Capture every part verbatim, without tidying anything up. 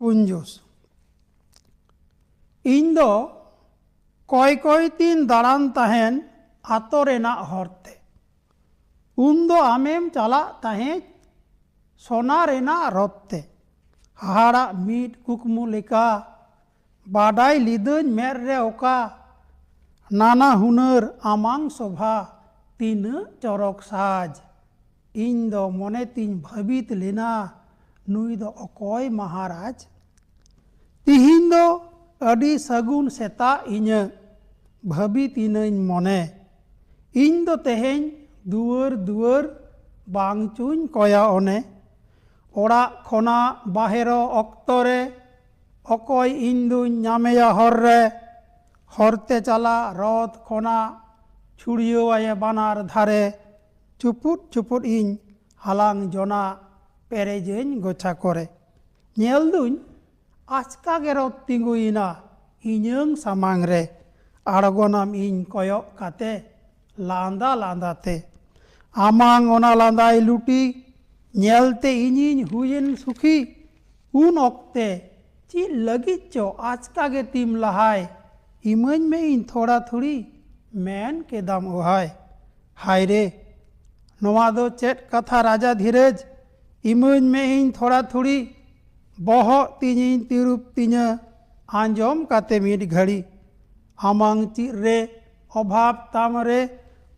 ᱠᱩᱧᱡᱩᱥ᱾ ᱤᱧ ᱫᱚ ᱠᱚᱭ ᱠᱚᱭ ᱛᱤᱧ ᱫᱟᱬᱟᱱ ᱛᱟᱦᱮᱱ ᱟᱛᱳ ᱨᱮᱱᱟᱜ ᱦᱚᱨᱛᱮ᱾ ᱩᱱ ᱫᱚ ᱟᱢᱮᱢ ᱪᱟᱞᱟᱜ ᱛᱟᱦᱮᱸᱫ ᱥᱚᱱᱟ ᱨᱮᱱᱟᱜ ᱨᱚᱛ ᱛᱮ᱾ ᱦᱟᱦᱟᱲᱟᱜ ᱢᱤᱫ ᱠᱩᱠᱢᱩ ᱞᱮᱠᱟ ᱵᱟᱰᱟᱭ ᱞᱤᱫᱟᱹᱧ ᱢᱮᱫ ᱨᱮ ᱚᱠᱟ, ᱱᱟᱱᱟ ᱦᱩᱱᱟᱹᱨ ᱟᱢᱟᱝ ᱥᱚᱵᱷᱟ ᱛᱤᱱᱟᱹᱜ ᱪᱚᱨᱚᱠ ᱥᱟᱡᱽ᱾ ᱤᱧ ᱫᱚ ᱢᱚᱱᱮ ᱛᱤᱧ ᱵᱷᱟᱹᱵᱤᱛ ᱞᱮᱱᱟ, ᱱᱩᱭ ᱫᱚ ᱚᱠᱚᱭ ᱢᱟᱦᱟᱨᱟᱡᱽ? ᱛᱤᱦᱤᱧ ᱫᱚ ᱟᱹᱰᱤ ᱥᱟᱹᱜᱩᱱ ᱥᱮᱛᱟᱜ ᱤᱧᱟᱹᱜ, ᱵᱷᱟᱹᱵᱤᱛ ᱤᱱᱟᱹᱧ ᱢᱚᱱᱮ᱾ ᱤᱧ ᱫᱚ ᱛᱮᱦᱮᱧ ᱫᱩᱣᱟᱹᱨ ᱫᱩᱣᱟᱹᱨ ᱵᱟᱝ ᱪᱩᱧ ᱠᱚᱭᱟ ᱚᱱᱮ᱾ ᱚᱲᱟᱜ ᱠᱷᱚᱱᱟᱜ ᱵᱟᱦᱮᱨᱚᱜ ᱚᱠᱛᱚ ᱨᱮ ᱚᱠᱚᱭ ᱤᱧ ᱫᱩᱧ ᱧᱟᱢᱮᱭᱟ ᱦᱚᱨ ᱨᱮ? ᱦᱚᱨᱛᱮ ᱪᱟᱞᱟᱜ ᱨᱚᱛ ᱠᱷᱚᱱᱟᱜ ᱪᱷᱩᱲᱭᱟᱹᱣᱟᱭᱮ ᱵᱟᱱᱟᱨ ᱫᱷᱟᱨᱮ᱾ ᱪᱩᱯᱩᱫ ᱪᱩᱯᱩᱫ ᱤᱧ ᱦᱟᱞᱟᱝ ᱡᱚᱱᱟ ᱯᱮᱨᱮᱡᱟᱹᱧ ᱜᱚᱪᱷᱟ ᱠᱚᱨᱮ᱾ ᱧᱮᱞ ᱫᱩᱧ ᱟᱪᱠᱟ ᱜᱮ ᱨᱚᱛ ᱛᱤᱸᱜᱩᱭᱮᱱᱟ ᱤᱧᱟᱹᱝ ᱥᱟᱢᱟᱝ ᱨᱮ᱾ ᱟᱬᱜᱚᱱᱟᱢ ᱤᱧ ᱠᱚᱭᱚᱜ ᱠᱟᱛᱮ ᱞᱟᱸᱫᱟ ᱞᱟᱸᱫᱟ ᱛᱮ᱾ ᱟᱢᱟᱝ ᱚᱱᱟ ᱞᱟᱸᱫᱟᱭ ᱞᱩᱴᱤ ᱧᱮᱞᱛᱮ ᱤᱧᱤᱧ ᱦᱩᱭᱮᱱ ᱥᱩᱠᱷᱤ᱾ ᱩᱱ ᱚᱠᱛᱮ ᱪᱮᱫ ᱞᱟᱹᱜᱤᱫ ᱪᱚ ᱟᱪᱠᱟ ᱜᱮ ᱛᱤᱢ ᱞᱟᱦᱟᱭ, ᱤᱢᱟᱹᱧ ᱢᱮ ᱤᱧ ᱛᱷᱚᱲᱟ ᱛᱷᱩᱲᱤ, ᱢᱮᱱ ᱠᱮᱫᱟᱢ ᱳᱦᱟᱭ᱾ ᱦᱟᱭ ᱨᱮ, ᱱᱚᱣᱟ ᱫᱚ ᱪᱮᱫ ᱠᱟᱛᱷᱟ ᱨᱟᱡᱟ ᱫᱷᱤᱨᱮᱡᱽ? ᱤᱢᱟᱹᱧ ᱢᱮ ᱤᱧ ᱛᱷᱚᱲᱟ ᱛᱷᱩᱲᱤ᱾ ᱵᱚᱦᱚᱜ ᱛᱤᱧᱤᱧ ᱛᱤᱨᱩᱯ ᱛᱤᱧᱟᱹ ᱟᱸᱡᱚᱢ ᱠᱟᱛᱮ ᱢᱤᱫ ᱜᱷᱟᱹᱲᱤ᱾ ᱟᱢᱟᱝ ᱪᱮᱫ ᱨᱮ ᱚᱵᱷᱟᱵ ᱛᱟᱢ ᱨᱮ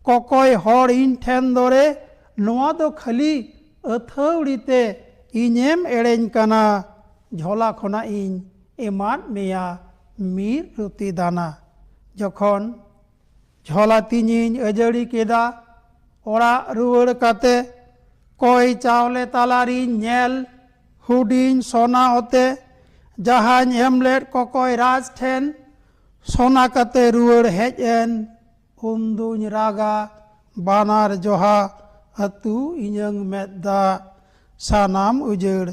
ᱠᱚᱠᱚᱭ ᱦᱚᱲ ᱤᱧ ᱴᱷᱮᱱ ᱫᱚᱨᱮ? ᱱᱚᱣᱟ ᱫᱚ ᱠᱷᱟᱹᱞᱤ ᱟᱹᱛᱷᱟᱹᱣᱲᱤ ᱛᱮ ᱤᱧᱮᱢ ᱮᱲᱮᱧ ᱠᱟᱱᱟ᱾ ᱡᱷᱚᱞᱟ ᱠᱷᱚᱱᱟᱜ ᱤᱧ ᱮᱢᱟᱫ ᱢᱮᱭᱟ ᱢᱤᱫ ᱨᱩᱛᱤ ᱫᱟᱱᱟ᱾ ᱡᱚᱠᱷᱚᱱ ᱡᱷᱚᱞᱟ ᱛᱤᱧᱤᱧ ᱟᱹᱡᱟᱹᱲᱤ ᱠᱮᱫᱟ, ᱚᱲᱟᱜ ᱨᱩᱣᱟᱹᱲ ᱠᱟᱛᱮ ᱠᱚᱭ ᱪᱟᱣᱞᱮ ᱛᱟᱞᱟᱨᱤᱧ ᱧᱮᱞ ᱦᱩᱰᱤᱧ ᱥᱚᱱᱟ ᱚᱛᱮ, ᱡᱟᱦᱟᱸᱧ ᱮᱢ ᱞᱮᱫ ᱠᱚᱠᱚᱭ ᱨᱟᱡᱽ ᱴᱷᱮᱱ᱾ ᱥᱚᱱᱟ ᱠᱟᱛᱮ ᱨᱩᱣᱟᱹᱲ ᱦᱮᱡ ᱮᱱ ᱩᱱᱫᱩᱧ ᱨᱟᱜᱟ ᱵᱟᱱᱟᱨ ᱡᱚᱦᱟ, ᱟᱹᱛᱩ ᱤᱧᱟᱹᱝ ᱢᱮᱫ ᱫᱟᱜ ᱥᱟᱱᱟᱢ ᱩᱡᱟᱹᱲ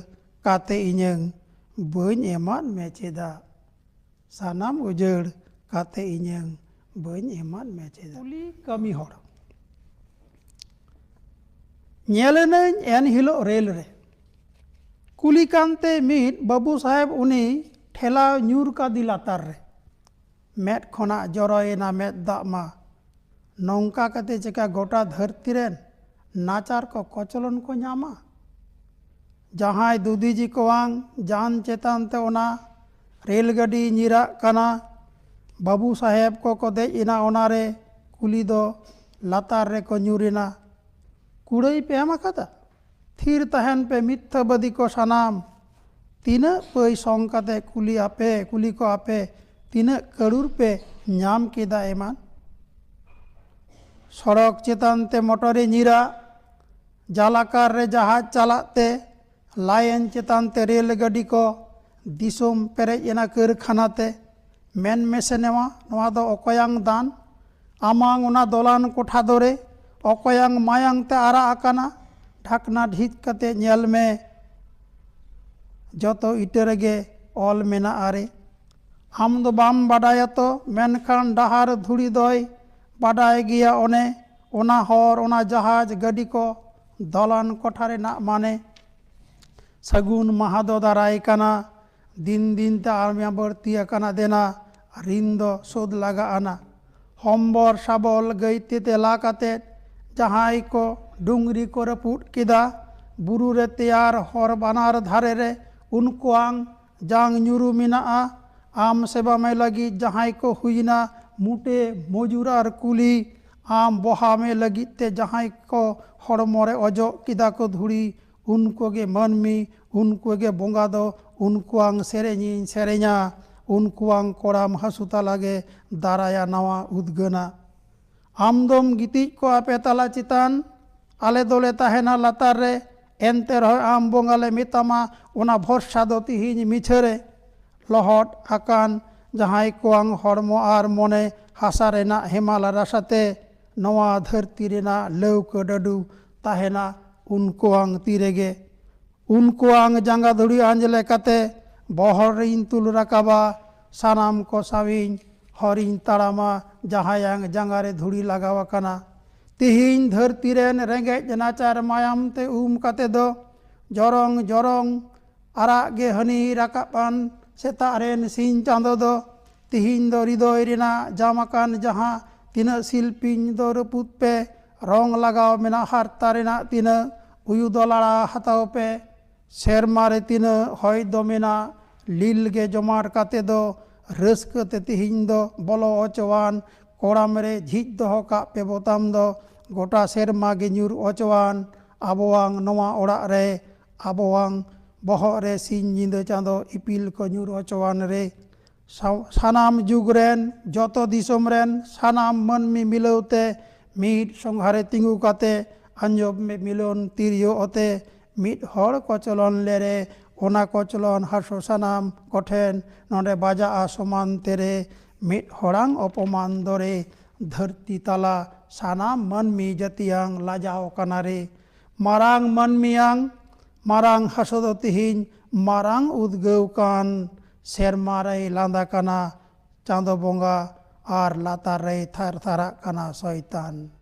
ᱠᱟᱛᱮ ᱤᱧᱟᱹᱝ ᱵᱟᱹᱧ ᱮᱢᱟᱫ ᱢᱮ ᱪᱮᱫᱟᱜ? ᱥᱟᱱᱟᱢ ᱩᱡᱟᱹᱲ ᱠᱟᱛᱮ ᱤᱧᱟᱹᱝ ᱵᱟᱹᱧ ᱮᱢᱟᱫ ᱢᱮ ᱪᱮᱫᱟᱜ? ᱠᱩᱞᱤ ᱠᱟᱹᱢᱤ ᱦᱚᱲ᱾ ᱧᱮᱞᱮᱱᱟᱹᱧ ᱮᱱ ᱦᱤᱞᱳᱜ ᱨᱮᱞ ᱨᱮ ᱠᱩᱞᱤ ᱠᱟᱱᱛᱮ ᱢᱤᱫ ᱵᱟᱹᱵᱩ ᱥᱟᱦᱮᱵᱽ ᱩᱱᱤ ᱴᱷᱮᱞᱟᱣ ᱧᱩᱨ ᱠᱟᱫᱮ ᱞᱟᱛᱟᱨ ᱨᱮ᱾ ᱢᱮᱫ ᱠᱷᱚᱱᱟᱜ ᱡᱚᱨᱚᱭᱮᱱᱟ ᱢᱮᱫ ᱫᱟᱜ ᱢᱟ᱾ ᱱᱚᱝᱠᱟ ᱠᱟᱛᱮ ᱪᱮᱠᱟ ᱜᱚᱴᱟ ᱫᱷᱟᱹᱨᱛᱤ ᱨᱮᱱ ᱱᱟᱪᱟᱨ ᱠᱚ ᱠᱚᱪᱞᱚᱱ ᱠᱚ ᱧᱟᱢᱟ? ᱡᱟᱦᱟᱸᱭ ᱫᱩᱫᱤᱡᱤ ᱠᱚᱣᱟᱝ ᱡᱟᱱ ᱪᱮᱛᱟᱱ ᱛᱮ ᱚᱱᱟ ᱨᱮᱞ ᱜᱟᱹᱰᱤ ᱧᱤᱨᱟᱜ ᱠᱟᱱᱟ, ᱵᱟᱹᱵᱩ ᱥᱟᱦᱮᱵᱽ ᱠᱚᱠᱚ ᱫᱮᱡ ᱮᱱᱟ ᱚᱱᱟᱨᱮ, ᱠᱩᱞᱤ ᱫᱚ ᱞᱟᱛᱟᱨ ᱨᱮᱠᱚ ᱧᱩᱨ ᱮᱱᱟ᱾ ᱠᱩᱲᱟᱹᱭ ᱯᱮ ᱮᱢ ᱟᱠᱟᱫᱟ? ᱛᱷᱤᱨ ᱛᱟᱦᱮᱱ ᱯᱮ ᱢᱤᱛᱷᱭᱟᱹᱵᱟᱫᱤ ᱠᱚ ᱥᱟᱱᱟᱢ᱾ ᱛᱤᱱᱟᱹᱜ ᱯᱟᱹᱭ ᱥᱚᱝ ᱠᱟᱛᱮ ᱠᱩᱞᱤ ᱟᱯᱮ, ᱠᱩᱞᱤ ᱠᱚ ᱟᱯᱮ, ᱛᱤᱱᱟᱹᱜ ᱠᱟᱹᱲᱩᱨ ᱯᱮ ᱧᱟᱢ ᱠᱮᱫᱟ ᱮᱢᱟᱱ? ᱥᱚᱲᱚᱠ ᱪᱮᱛᱟᱱ ᱛᱮ ᱢᱚᱴᱚᱨᱮ ᱧᱤᱨᱟ, ᱡᱟᱞᱟᱠᱟᱨ ᱨᱮ ᱡᱟᱦᱟᱡᱽ ᱪᱟᱞᱟᱜ ᱛᱮ, ᱞᱟᱭᱮᱱ ᱪᱮᱛᱟᱱ ᱛᱮ ᱨᱮᱞ ᱜᱟᱹᱰᱤ ᱠᱚ, ᱫᱤᱥᱚᱢ ᱯᱮᱨᱮᱡ ᱮᱱᱟ ᱠᱟᱹᱨᱠᱷᱟᱱᱟ ᱛᱮ᱾ ᱢᱮᱱ ᱢᱮᱥᱮ ᱱᱮᱣᱟ, ᱱᱚᱣᱟ ᱫᱚ ᱚᱠᱚᱭᱟᱝ ᱫᱟᱱ? ᱟᱢᱟᱝ ᱚᱱᱟ ᱫᱚᱞᱟᱱ ᱠᱚᱴᱷᱟ ᱫᱚᱨᱮ ᱚᱠᱚᱭᱟᱝ ᱢᱟᱭᱟᱝ ᱛᱮ ᱟᱨᱟᱜ ᱟᱠᱟᱱᱟ? ᱰᱷᱟᱠᱱᱟ ᱰᱷᱤᱡ ᱠᱟᱛᱮ ᱧᱮᱞ ᱢᱮ, ᱡᱚᱛᱚ ᱤᱴᱟᱹ ᱨᱮᱜᱮ ᱚᱞ ᱢᱮᱱᱟᱜᱼᱟ ᱨᱮ᱾ ᱟᱢ ᱫᱚ ᱵᱟᱢ ᱵᱟᱰᱟᱭᱟ ᱛᱚ, ᱢᱮᱱᱠᱷᱟᱱ ᱰᱟᱦᱟᱨ ᱫᱷᱩᱲᱤ ᱫᱚᱭ ᱵᱟᱰᱟᱭ ᱜᱮᱭᱟ ᱚᱱᱮ᱾ ᱚᱱᱟ ᱦᱚᱨ, ᱚᱱᱟ ᱡᱟᱦᱟᱡᱽ, ᱜᱟᱹᱰᱤ ᱠᱚ, ᱫᱚᱞᱟᱱ ᱠᱚᱴᱷᱟ ᱨᱮᱱᱟᱜ ᱢᱟᱱᱮ᱾ ᱥᱟᱹᱜᱩᱱ ᱢᱟᱦᱟ ᱫᱚ ᱫᱟᱨᱟᱭ ᱠᱟᱱᱟ, ᱫᱤᱱ ᱫᱤᱱ ᱛᱮ ᱟᱨ ᱢᱮᱭᱟ ᱵᱟᱹᱲᱛᱤ ᱟᱠᱟᱱᱟ ᱫᱮᱱᱟ, ᱨᱤᱱ ᱫᱚ ᱥᱳᱫᱷ ᱞᱟᱜᱟᱜ ᱟᱱᱟ᱾ ᱦᱚᱢᱵᱚᱨ ᱥᱟᱵᱚᱞ ᱜᱟᱹᱭ ᱛᱮ ᱛᱮᱞᱟ ᱠᱟᱛᱮ ᱡᱟᱦᱟᱸᱭ ᱠᱚ ᱰᱩᱝᱨᱤ ᱠᱚ ᱨᱟᱹᱯᱩᱫ ᱠᱮᱫᱟ, ᱵᱩᱨᱩ ᱨᱮ ᱛᱮᱭᱟᱨ ᱦᱚᱨ ᱵᱟᱱᱟᱨ ᱫᱷᱟᱨᱮ ᱨᱮ ᱩᱱᱠᱩᱣᱟᱝ ᱡᱟᱝ ᱧᱩᱨᱩ ᱢᱮᱱᱟᱜᱼᱟ᱾ ᱟᱢ ᱥᱮᱵᱟ ᱢᱮ ᱞᱟᱹᱜᱤᱫ ᱡᱟᱦᱟᱸᱭ ᱠᱚ ᱦᱩᱭᱱᱟ ᱢᱩᱴᱮ ᱢᱚᱡᱩᱨ ᱟᱨ ᱠᱩᱞᱤ, ᱟᱢ ᱵᱚᱦᱟ ᱢᱮ ᱞᱟᱹᱜᱤᱫ ᱛᱮ ᱡᱟᱦᱟᱸᱭ ᱠᱚ ᱦᱚᱲᱢᱚ ᱨᱮ ᱚᱡᱚᱜ ᱠᱮᱫᱟ ᱠᱚ ᱫᱷᱩᱲᱤ, ᱩᱱᱠᱩ ᱜᱮ ᱢᱟᱹᱱᱢᱤ, ᱩᱱᱠᱩ ᱜᱮ ᱵᱚᱸᱜᱟ ᱫᱚ, ᱩᱱᱠᱩᱣᱟᱝ ᱥᱮᱨᱮᱧᱤᱧ ᱥᱮᱨᱮᱧᱟ, ᱩᱱᱠᱩᱣᱟᱝ ᱠᱚᱲᱟᱢ ᱦᱟᱹᱥᱩ ᱛᱟᱞᱟ ᱜᱮ ᱫᱟᱨᱟᱭᱟ ᱱᱟᱣᱟ ᱩᱫᱽᱜᱟᱹᱱᱟ᱾ ᱟᱢ ᱫᱚᱢ ᱜᱤᱛᱤᱡ ᱠᱚᱜᱼᱟ ᱯᱮ ᱛᱟᱞᱟ ᱪᱮᱛᱟᱱ, ᱟᱞᱮ ᱫᱚᱞᱮ ᱛᱟᱦᱮᱱᱟ ᱞᱟᱛᱟᱨ ᱨᱮ, ᱮᱱᱛᱮ ᱨᱮᱦᱚᱸ ᱟᱢ ᱵᱚᱸᱜᱟ ᱞᱮ ᱢᱮᱛᱟᱢᱟ, ᱚᱱᱟ ᱵᱷᱚᱨᱥᱟ ᱫᱚ ᱛᱤᱦᱤᱧ ᱢᱤᱪᱷᱟᱹ ᱨᱮ᱾ ᱞᱚᱦᱚᱫ ᱟᱠᱟᱱ ᱡᱟᱦᱟᱸᱭ ᱠᱚᱣᱟᱝ ᱦᱚᱲᱢᱚ ᱟᱨ ᱢᱚᱱᱮ ᱦᱟᱥᱟ ᱨᱮᱱᱟᱜ ᱦᱮᱢᱟᱞ ᱨᱟᱥᱟᱛᱮ ᱱᱚᱣᱟ ᱫᱷᱟᱹᱨᱛᱤ ᱨᱮᱱᱟᱜ ᱞᱟᱹᱣᱠᱟᱹ ᱰᱟᱹᱰᱩ ᱛᱟᱦᱮᱱᱟ ᱩᱱᱠᱩᱣᱟᱝ ᱛᱤ ᱨᱮᱜᱮ᱾ ᱩᱱᱠᱩᱣᱟᱝ ᱡᱟᱸᱜᱟ ᱫᱷᱩᱲᱤ ᱟᱸᱡᱽᱞᱮ ᱠᱟᱛᱮ ᱵᱚᱦᱚᱲ ᱨᱤᱧ ᱛᱩᱞ ᱨᱟᱠᱟᱵᱟ, ᱥᱟᱱᱟᱢ ᱠᱚ ᱥᱟᱶᱤᱧ ᱦᱚᱨᱤᱧ ᱛᱟᱲᱟᱢᱟ, ᱡᱟᱦᱟᱸᱭᱟᱝ ᱡᱟᱸᱜᱟ ᱨᱮ ᱫᱷᱩᱲᱤ ᱞᱟᱜᱟᱣ ᱟᱠᱟᱱᱟ᱾ ᱛᱤᱦᱤᱧ ᱫᱷᱟᱹᱨᱛᱤ ᱨᱮᱱ ᱨᱮᱸᱜᱮᱡ ᱱᱟᱪᱟᱨ ᱢᱟᱭᱟᱢ ᱛᱮ ᱩᱢ ᱠᱟᱛᱮ ᱫᱚ ᱡᱚᱨᱚᱝ ᱡᱚᱨᱚᱝ ᱟᱨᱟᱜ ᱜᱮ ᱦᱟᱹᱱᱤ ᱨᱟᱠᱟᱵ ᱟᱱ ᱥᱮᱛᱟᱜ ᱨᱮᱱ ᱥᱤᱧ ᱪᱟᱸᱫᱚ ᱫᱚ᱾ ᱛᱤᱦᱤᱧ ᱫᱚ ᱦᱨᱤᱫᱚᱭ ᱨᱮᱱᱟᱜ ᱡᱟᱢ ᱟᱠᱟᱱ ᱡᱟᱦᱟᱸ ᱛᱤᱱᱟᱹᱜ ᱥᱤᱞᱯᱤᱧ ᱫᱚ ᱨᱟᱹᱯᱩᱫ ᱯᱮ, ᱨᱚᱝ ᱞᱟᱜᱟᱣ ᱢᱮᱱᱟᱜ ᱦᱟᱨᱛᱟ ᱨᱮᱱᱟᱜ ᱛᱤᱱᱟᱹᱜ ᱩᱭᱩ ᱫᱚ ᱞᱟᱲᱟ ᱦᱟᱛᱟᱣ ᱯᱮ᱾ ᱥᱮᱨᱢᱟ ᱨᱮ ᱛᱤᱱᱟᱹᱜ ᱦᱚᱭ ᱫᱚ ᱢᱮᱱᱟᱜ ᱞᱤᱞ ᱜᱮ ᱡᱚᱢᱟᱴ ᱠᱟᱛᱮ ᱫᱚ ᱨᱟᱹᱥᱠᱟᱹ ᱛᱮ ᱛᱤᱦᱤᱧ ᱫᱚ ᱵᱚᱞᱚ ᱚᱪᱚᱣᱟᱱ᱾ ᱠᱚᱲᱟᱢ ᱨᱮ ᱡᱷᱤᱡ ᱫᱚᱦᱚ ᱠᱟᱜ ᱯᱮ ᱵᱳᱛᱟᱢ ᱫᱚ ᱜᱚᱴᱟ ᱥᱮᱨᱢᱟ ᱜᱮ ᱧᱩᱨ ᱚᱪᱚᱣᱟᱱ᱾ ᱟᱵᱚᱣᱟᱝ ᱱᱚᱣᱟ ᱚᱲᱟᱜ ᱨᱮ, ᱟᱵᱚᱣᱟᱝ ᱵᱚᱦᱚᱜ ᱨᱮ ᱥᱤᱧ ᱧᱤᱫᱟᱹ ᱪᱟᱸᱫᱚ ᱤᱯᱤᱞ ᱠᱚ ᱧᱩᱨ ᱚᱪᱚᱣᱟᱱ ᱨᱮ᱾ ᱥᱟ-, ᱥᱟᱱᱟᱢ ᱡᱩᱜᱽ ᱨᱮᱱ, ᱡᱚᱛᱚ ᱫᱤᱥᱚᱢ ᱨᱮᱱ ᱥᱟᱱᱟᱢ ᱢᱟᱹᱱᱢᱤ ᱢᱤᱞᱟᱹᱣ ᱛᱮ ᱢᱤᱫ ᱥᱚᱸᱜᱷᱟᱨᱮ ᱛᱤᱸᱜᱩ ᱠᱟᱛᱮ ᱟᱸᱡᱚᱢ ᱢᱮ ᱢᱤᱞᱚᱱ ᱛᱤᱨᱭᱳ ᱚᱛᱮ ᱢᱤᱫ ᱦᱚᱲ ᱠᱚᱪᱞᱚᱱ ᱞᱮᱨᱮ᱾ ᱚᱱᱟ ᱠᱚᱪᱞᱚᱱ ᱦᱟᱥᱚ ᱥᱟᱱᱟᱢ ᱠᱚᱴᱷᱮᱱ ᱱᱚᱰᱮ ᱵᱟᱡᱟᱜᱼᱟ ᱥᱚᱢᱟᱱ ᱛᱮᱨᱮ᱾ ᱢᱤᱫ ᱦᱚᱲᱟᱝ ᱚᱯᱚᱢᱟᱱ ᱫᱚᱨᱮ ᱫᱷᱟᱹᱨᱛᱤ ᱛᱟᱞᱟ ᱥᱟᱱᱟᱢ ᱢᱟᱹᱱᱢᱤ ᱡᱟᱹᱛᱤᱭᱟᱝ ᱞᱟᱡᱟᱣ ᱠᱟᱱᱟ ᱨᱮ᱾ ᱢᱟᱨᱟᱝ ᱢᱟᱹᱱᱢᱤᱭᱟᱝ ᱢᱟᱨᱟᱝ ᱦᱟᱥᱚ ᱫᱚ ᱛᱤᱦᱤᱧ ᱢᱟᱨᱟᱝ ᱩᱫᱽᱜᱟᱹᱣ ᱠᱟᱱ ᱥᱮᱨᱢᱟ ᱨᱮᱭ ᱞᱟᱸᱫᱟ ᱠᱟᱱᱟ ᱪᱟᱸᱫᱚ ᱵᱚᱸᱜᱟ, ᱟᱨ ᱞᱟᱛᱟᱨ ᱨᱮᱭ ᱛᱷᱟᱨ ᱛᱷᱟᱨᱟᱜ ᱠᱟᱱᱟ ᱥᱚᱭᱛᱟᱱ᱾